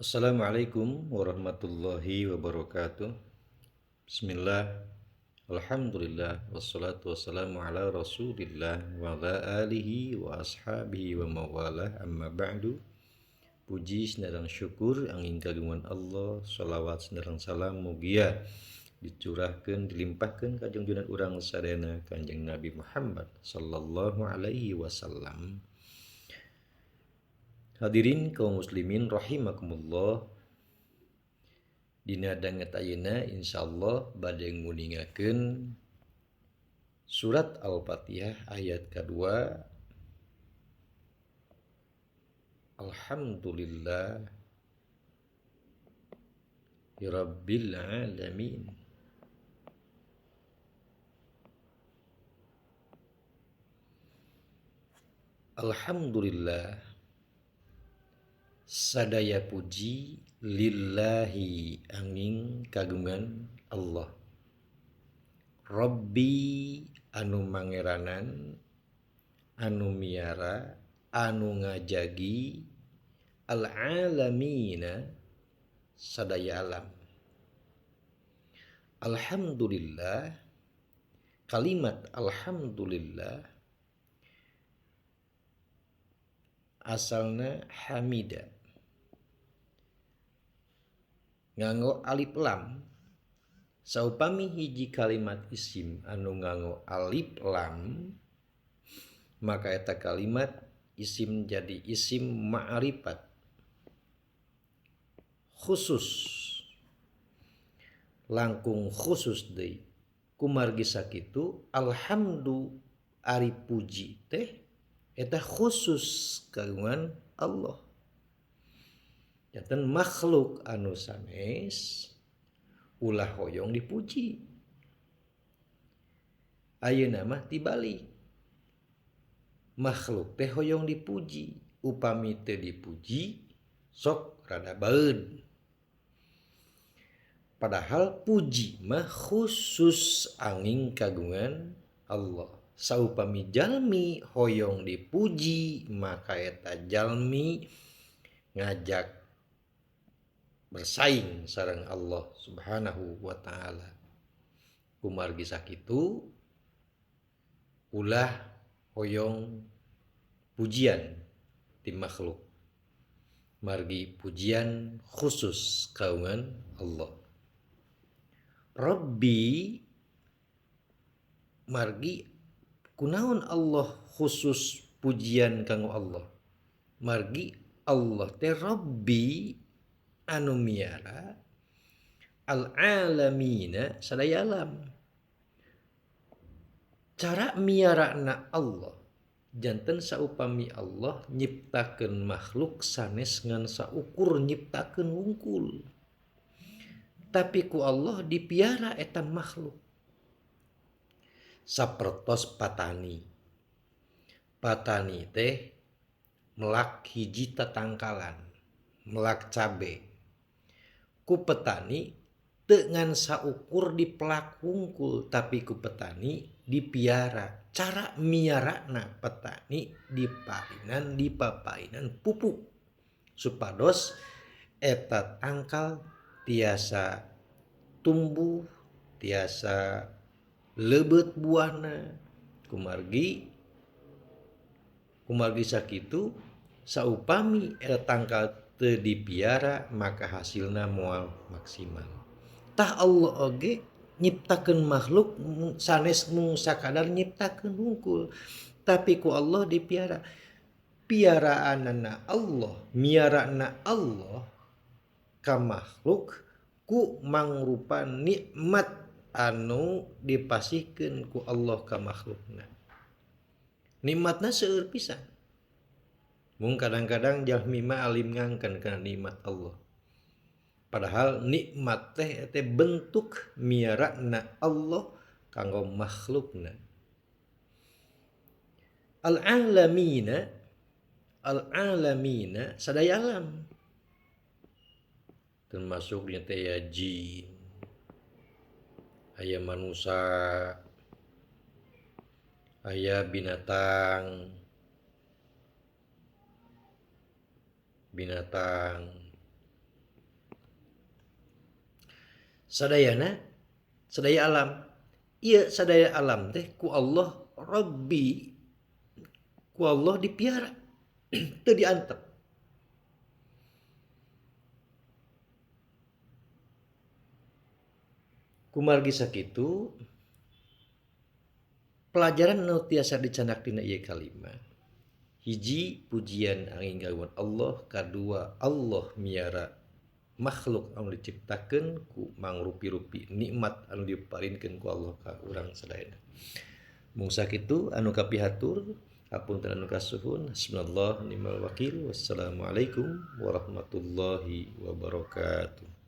Assalamualaikum warahmatullahi wabarakatuh. Bismillah, alhamdulillah, wassalatu wassalamu ala rasulillah wa ala alihi wa ashabihi wa mawalah, amma ba'du. Puji sinareng syukur angin kagungan Allah, sholawat sinareng salam mugia dicurahkeun dilimpahkeun ka junjunan urang sadayana Kanjeng Nabi Muhammad sallallahu alaihi wasallam. Hadirin kaum muslimin rahimakumullah. Dina danget ayeuna insyaallah bade nguningakeun surat Al-Fatihah ayat kedua. Alhamdulillah rabbil alamin. Alhamdulillah, sadaya puji lillahi angin kagungan Allah. Rabbi anu mangeranan, anu miara, anu ngajagi al-alamina sadaya alam. Alhamdulillah, kalimat alhamdulillah asalna hamida, nganggo alif lam. Saupami hiji kalimat isim anu nganggo alif lam, maka eta kalimat isim jadi isim ma'rifat khusus, langkung khusus deui. Kumargi sakitu alhamdu ari puji teh eta khusus kagungan Allah. Janten makhluk anu sanes ulah hoyong dipuji. Ayeuna mah tibalik, makhluk teh hoyong dipuji, upami teu dipuji sok rada baeun. Padahal puji mah khusus angin kagungan Allah. Saupami jalmi hoyong dipuji, maka eta jalmi ngajak bersaing sareng Allah Subhanahu wa taala. Kumargi sakitu ulah hoyong pujian ti makhluk. Margi pujian khusus kagungan Allah. Rabbi, margi kunaon Allah khusus pujian kanggo Allah? Margi Allah teh Rabbi anu miara al-alamina sadaya alam. Cara miarana Allah janten saupami Allah nyiptakeun makhluk sanes ngan saukur nyiptakeun wungkul, tapi ku Allah dipiara eta makhluk. Sapertos patani. Patani teh melak hiji tatangkalan, melak cabe. Ku petani teu ngan saukur dipelak wungkul, tapi ku petani dipiara. Cara miarana petani diparinan dipapainan pupuk supados eta tangkal tiasa tumbuh, tiasa leubet buahna. Kumargi kumargi sakitu saupami eta tangkal teu dipiara maka hasilna moal maksimal. Tah Allah oge nyiptakeun makhluk sanes mung sakadar nyiptakeun wungkul, tapi ku Allah dipiara. Piaraanana Allah, miarana Allah ka makhluk ku mangrupa nikmat anu dipasihkeun ku Allah ka makhlukna. Nikmatna seueur pisan. Mung kadang-kadang jalmi mah alim ngangkeun kana nikmat Allah. Padahal nikmat teh teh bentuk miarana Allah kanggo makhlukna. Al-alamina, al-alamina sadaya alam. Termasuk nya teh ya jin, aya manusia, aya binatang, binatang. Sadayana sadaya alam. Ieu sadaya alam teh ku Allah Rabbi, ku Allah dipiara teu diantep. Kumargi sakitu pelajaran anu tiasa dicandak dina ieu kalimat. Hiji pujian angin gawon Allah, kadua Allah miara makhluk anu diciptakeun ku mangrupi-rupi nikmat anu diparinkeun ku Allah ka urang sadayana. Mung sakitu anu kapihatur, hapunten anu kasuhun. Hasbunallah ni'mal wakil. Wassalamualaikum warahmatullahi wabarakatuh.